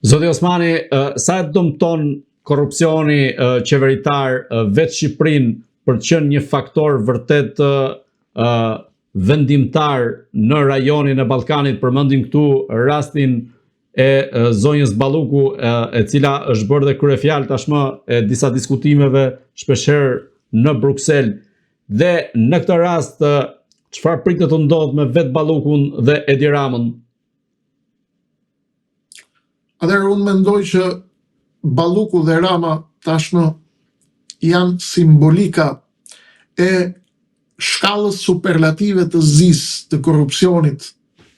Zoti Osmani, sa e dëmton korrupsioni qeveritar vetë Shqipërinë për të qenë një faktor vërtet vendimtar në rajonin e Ballkanit, përmendim këtu rastin e zonjës Balluku, e cila është bërë dhe kryefjalë tashmë e disa diskutimeve shpeshherë në Bruksel. Dhe në këtë rast çfarë pritet të ndodhë me vetë Ballukun dhe Edi Ramën? Atëherë unë mendoj që Balluku dhe Rama tashmë janë simbolika e shkallës superlative të zisë, të korrupsionit,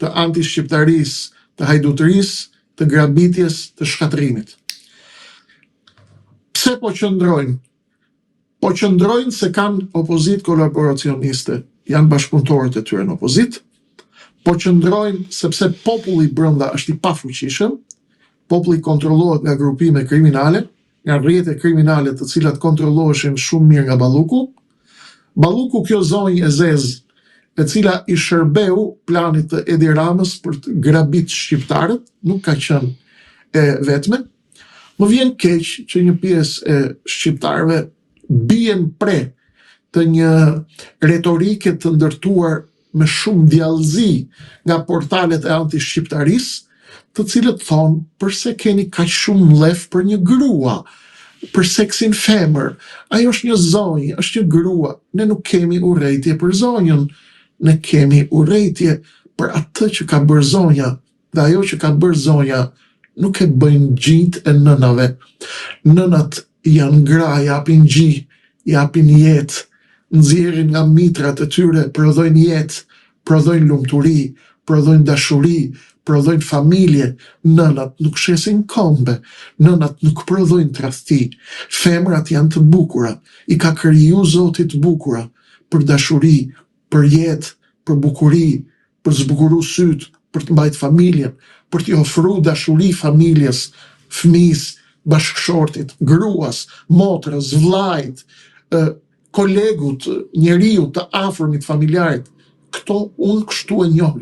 të antishqiptarisë, të hajdutërisë, të grabitjes, të shkatërrimit. Pse po qëndrojnë? Po qëndrojnë se kanë opozitë kolaboracioniste, janë bashkëpunëtorët e tyre në opozitë, po qëndrojnë sepse populli brenda është i pafuqishëm, populli kontrollohet nga grupime kriminale, nga rrjete kriminale të cilat kontrolloheshin shumë mirë nga Balluku. Balluku kjo zonjë e zezë, e cila i shërbeu planit të Edi Ramës për të grabit shqiptarët, nuk ka qenë e vetme. Më vjen keq që një pjesë e shqiptarëve bien pre të një retorike të ndërtuar me shumë djallëzi nga portalet e antishqiptarisë, të cilët thonë përse keni kaq shumë mllef për një grua, për seksin femër, ajo është një zonjë, është një grua, ne nuk kemi urrejtje për zonjën, ne kemi urrejtje për atë që ka bërë zonja, Dhe ajo që ka bërë zonja nuk e bëjnë gjinjtë e nënave. Nënat janë gra, japin gji, japin jetë, nxjerrin nga mitrat e tyre, prodhojnë jetë, prodhojnë lumturi, prodhojnë dashuri, prodhojnë familje. Nënat nuk shesin kombe, nënat nuk prodhojnë tradhti. Femrat janë të bukura, i ka kriju Zoti të bukura për dashuri, për jetë, për bukuri, për të zbukuru sytë, për të mbajtë familjen, për t'i ofru dashuri familjes, fëmijës, bashkëshortit, gruas, motrës, vllait, kolegut, njeriut, të afërmit, familjarit. Këto unë kështu e njoh.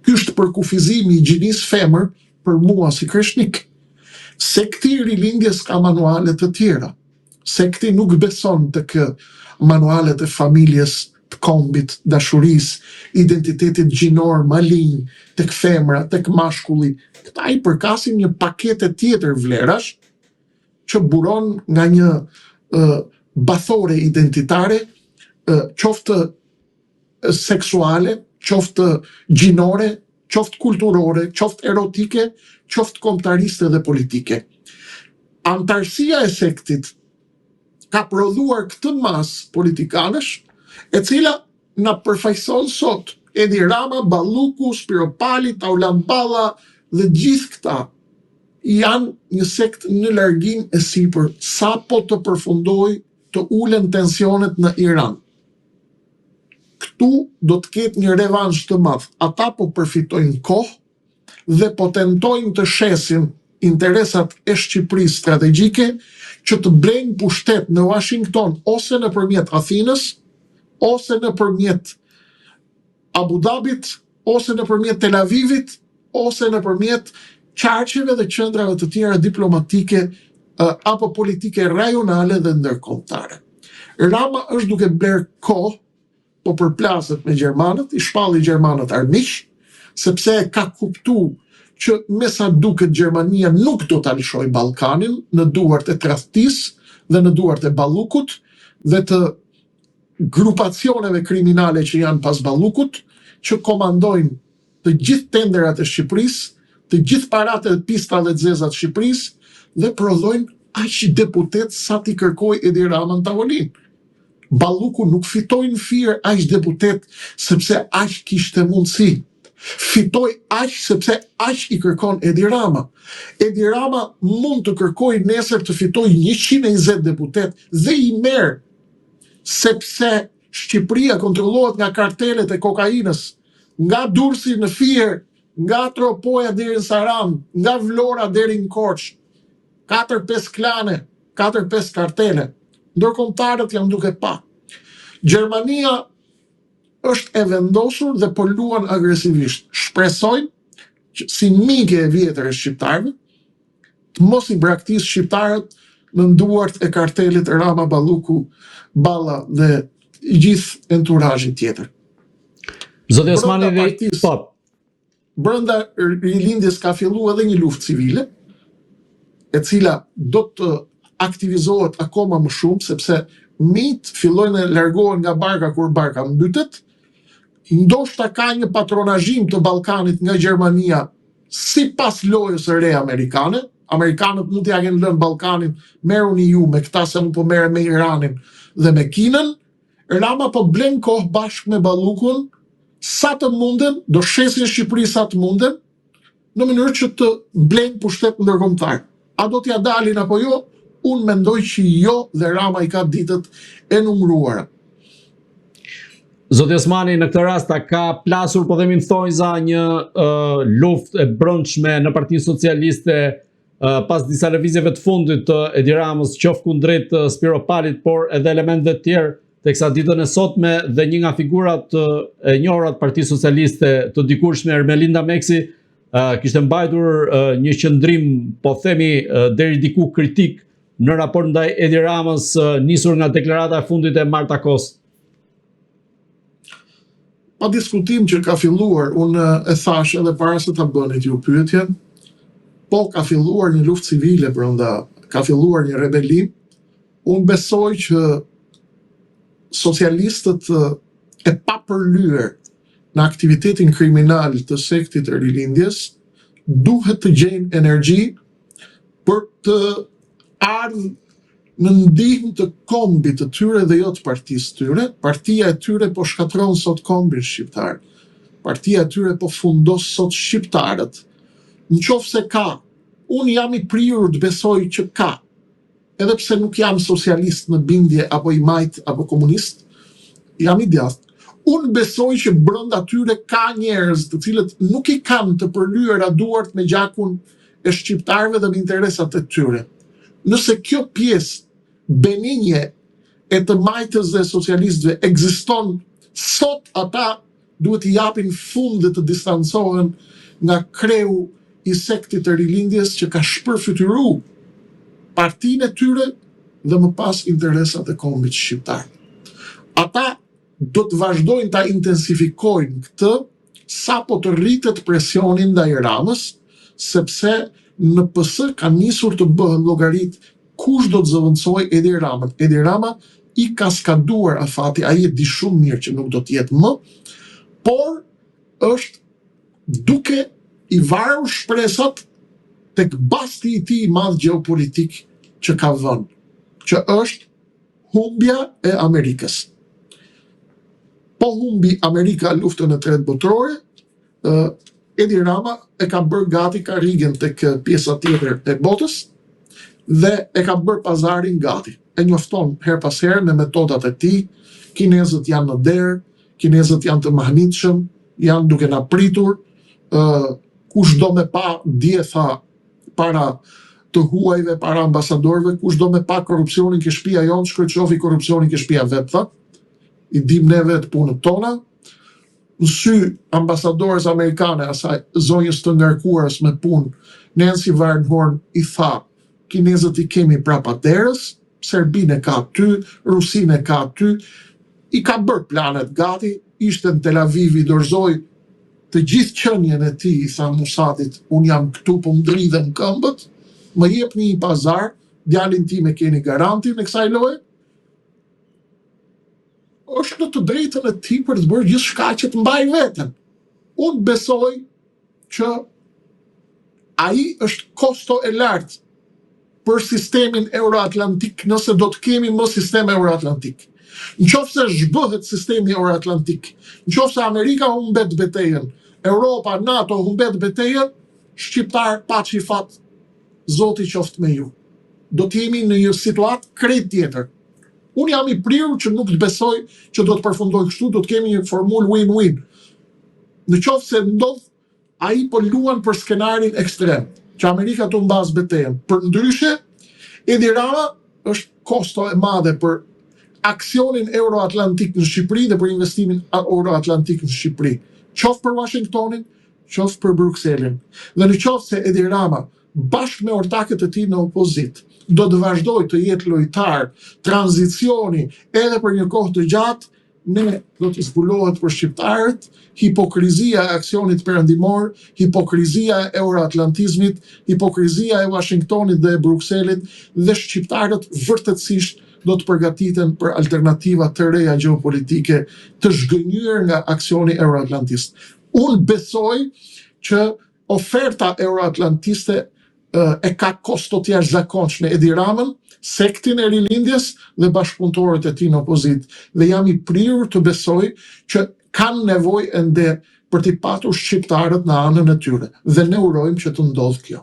Ky është përkufizimi i gjinisë femër për mua si kreshnik. Sekti i rilindjes ka manuale të tjera. Sekti nuk beson tek manualet e familjes, të kombit, dashurisë, identitetit gjinor malinj, tek femra, tek mashkulli. Këta i përkasin një pakete tjetër vlerash që buron nga një bathore identitare, qoftë seksuale, qoftë gjinore, qoftë kulturore, qoftë erotike, qoftë kombëtariste dhe politike. Anëtarësia e sektit ka prodhuar këtë masë politikanësh, e cila na përfaqëson sot Edi Rama, Balluku, Spiropali, Taulant Balla dhe gjithë këta janë një sekt në largim e sipër sapo të përfundojë të ulen tensionet në Iran. Këtu do të ketë një revansh të madh. Ata po përfitojnë kohë dhe po tentojnë të shesin interesat e Shqipërisë strategjike që të blejnë pushtet në Uashington ose nëpërmjet Athinës, ose nëpërmjet Abu Dhabit, ose nëpërmjet Tel Avivit, ose nëpërmjet qarqeve dhe qendrave të tjera diplomatike apo politike rajonale dhe ndërkombëtare. Rama është duke blerë kohë, po përplaset me gjermanët, i shpalli gjermanët armiq, sepse e ka kuptu që me sa duket Gjermania nuk do ta lëshojë Ballkanin në duart e tradhtisë dhe në duart e Ballukut dhe të grupacioneve kriminale që janë pas Ballukut, që komandojnë të gjithë tenderat e Shqipërisë, të gjithë paratë e pista dhe të zeza të Shqipërisë dhe prodhojnë aq deputetë sa t'i kërkojë Edi Rama në tavolinë. Balluku nuk fitoi në Fier aq deputetë sepse aq kishte mundësi. Fitoi aq sepse aq i kërkon Edi Rama. Edi Rama mund të kërkojë nesër të fitojë 120 deputetë dhe i merr sepse Shqipëria kontrollohet nga kartelet e kokainës, nga Durrësi në Fier, nga Tropoja deri në Sarandë, nga Vlora deri në Korçë. 4-5 klane, 4-5 kartele. Ndërkombëtarët janë duke pa. Gjermania është e vendosur dhe po luan agresivisht. Shpresojmë që si mike e vjetër e shqiptarëve, Të mos i braktisë shqiptarët nën duart e kartelit Rama Balluku, Balla dhe i gjithë enturazhi tjetër. Zoti Osmani dhe po. Brenda rilindjes ka fillu edhe një luftë civile, e cila do të aktivizohet akoma më shumë sepse minjtë fillojnë e largohen nga barka kur barka mbytet. Ndoshta ka një patronazhim të Ballkanit nga Gjermania sipas lojës së re amerikane. Amerikanët mund t'ia kenë lënë Ballkanin, merruni ju me këta se unë po merrem me Iranin dhe me Kinën. Rama po blen kohë bashkë me Ballukun sa të munden, do shesin Shqipëri sa të munden, në mënyrë që të blejnë pushtet ndërkombëtar. A do t'ia dalin apo jo? Unë mendoj që jo dhe Rama i ka ditët e numëruara. Zoti Osmani, në këtë rast a ka plasur po themi në thonjza një uh, luftë e brendshme në Partinë Socialiste uh, pas disa lëvizjeve të fundit të Edi Ramës, qoftë kundrejt uh, Spiropalit, por edhe elementëve të tjerë, teksa ditën e sotme dhe një nga figurat e njohura të Partisë Socialiste të dikurshme Ermelinda Meksi uh, kishte mbajtur uh, një qëndrim, po themi uh, deri diku kritik në raport ndaj Edi Ramës nisur nga deklarata e fundit e Marta Kos. Pa diskutim që ka filluar, unë e thashë edhe para se ta bënit ju pyetjen, po ka filluar një luftë civile brenda, ka filluar një rebelim. Unë besoj që socialistët e papërlyer në aktivitetin kriminal të sektit të rilindjes duhet të gjejnë energji për të ardhë në ndihmë të kombit të tyre dhe jo të partisë së tyre. Partia e tyre po shkatërron sot kombin shqiptar. Partia e tyre po fundos sot shqiptarët. Në qoftë se ka, unë jam i prirur të besoj që ka, edhe pse nuk jam socialist në bindje apo i majtë apo komunist, jam i djathtë. Unë besoj që brenda tyre ka njerëz të cilët nuk i kanë të përlyera duart me gjakun e shqiptarëve dhe me interesat e tyre. Nëse kjo pjesë beninje e të majtës dhe socialistëve ekziston sot ata duhet t'i japin fund dhe të distancohen nga kreu i sektit të rilindjes që ka shpërfytyru partinë e tyre dhe më pas interesat e kombit shqiptar. Ata do të vazhdojnë ta intensifikojnë këtë sapo të rritet presioni ndaj Ramës, sepse në PS ka nisur të bëhen llogaritë kush do të zëvendësojë Edi Ramën. Edi Rama i ka skaduar afati, ai e di shumë mirë që nuk do të jetë më, por është duke i varur shpresat tek basti i tij i madh gjeopolitik që ka vënë, që është humbja e Amerikës. Po humbi Amerika luftën e tretë botërore, Edi Rama e ka bërë gati karrigen tek pjesa tjetër e botës dhe e ka bërë pazarin gati. E njofton herë pas here me metodat e tij, kinezët janë në derë, kinezët janë të mahnitshëm, janë duke na pritur, kush do me pa dje tha para të huajve, para ambasadorëve, kush do me pa korrupsionin ke shtëpia jonë, shkojë të shofi korrupsionin ke shtëpia vet, tha. I dim ne vetë punët tona. Në sy ambasadores amerikane, asaj zonjës të ngarkuarës me punë, Nancy Van Horn i tha, kinezët i kemi prapa derës, Serbinë e ka aty, Rusinë e ka aty, i ka bërë planet gati, ishte në Tel Aviv, i dorëzoi të gjithë qenien e tij, i tha Mossadit, unë jam këtu, po më dridhen këmbët, më jepni një pazar, djalin tim e keni garantin e kësaj loje, është në të drejtën e tij për të bërë gjithçka që të mbajë veten. Unë besoj që ai është kosto e lartë për sistemin euroatlantik nëse do të kemi më sistem euroatlantik. Në qoftë se zhbëhet sistemi euroatlantik, në qoftë se Amerika humbet betejën, Europa, NATO humbet betejën, shqiptar paçi fat, Zoti qoftë me ju. Do të jemi në një situatë krejt tjetër. Unë jam i prirur që nuk të besoj që do të përfundojë kështu, do të kemi një formulë win-win. Në qoftë se ndodh, ai po luan për skenarin ekstrem, që Amerika të humbasë betejën. Përndryshe, Edi Rama është kosto e madhe për aksionin euroatlantik në Shqipëri dhe për investimin euroatlantik në Shqipëri, qoftë për Washingtonin, qoftë për Brukselin. Dhe në qoftë se Edi Rama bashkë me ortakët e tij në opozitë, do të vazhdojë të jetë lojtar tranzicioni edhe për një kohë të gjatë, ne do të zbulohet për shqiptarët hipokrizia e aksionit perëndimor, hipokrizia e euroatlantizmit, hipokrizia e Washingtonit dhe e Brukselit dhe shqiptarët vërtetësisht do të përgatiten për alternativa të reja gjeopolitike të zhgënjyer nga aksioni euroatlantist. Unë besoj që oferta euroatlantiste e ka kosto të jashtëzakonshme Edi Ramën, sektin e rilindjes dhe bashkëpunëtorët e tij në opozitë. Dhe jam i prirur të besoj që kanë nevojë ende për t'i patur shqiptarët në anën e tyre. Dhe ne urojmë që të ndodhë kjo.